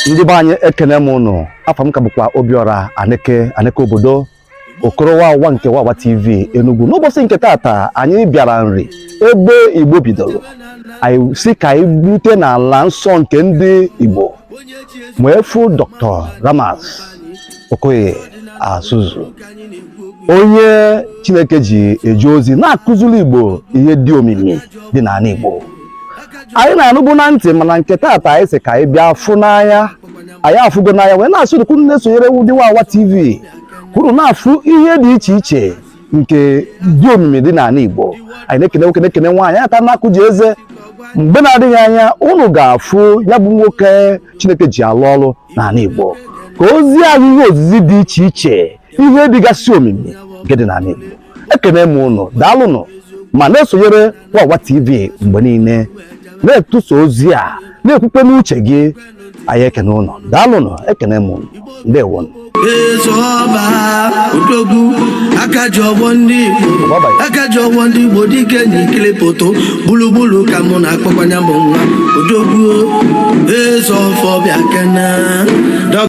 Ndị be anyị, ekene m ụnụ. Afọ m ka bụkwa Obiọra Aneke, Aneke obodo Okorowa ụwa nke Wawa TV Enugu. N'ụbọchị nke taata, anyị bịara Nri, ebe Igbo bidoro. Anyị si ka anyị rute n'ala nsọ nke ndị Igbo wee fụ Dr. Ramas Okoye Asuzu, onye Chineke ji eje ozi na-akụziri Igbo ihe dị omimi dị n'ala Igbo. Anyị na-anụbu na ntị, mana nke taata anyị sị ka anyị bịa fụ n'anya. Anyị afụgo n'anya wee na-asị unu na-esonyere ụdị Wawa TV kwuru na-afụ ihe dị iche iche nke dị omimi dị n'ala Igbo. Anyị na-ekene nwoke, na-ekene nwaanyị ata na-akụ ji eze. Mgbe na-adịghị anya, unu ga-afụ ya bụ nwoke Chineke ji alụ ọrụ n'ala Igbo ka ozi anyị, ihe ozizi dị iche iche, ihe dịgasị omimi nke dị n'ala Igbo. Ekene m unu, daalụnụ, ma na-esonyere Wawa TV mgbe niile, na-etụsa ozi a, na-ekwukwe n'uche gị. Anyị ekene unu, daalụnụ, ekene m unu, ndewonụ. Eze ọba odogwu, aka ji ọgbọ ndị Igbo, aka ji ọgbọ ndị Igbo, dike na ikilipoto gburugburu ka mụ na-akpọkwanya bụ nwa odogwu eze ọfọ bịa kene.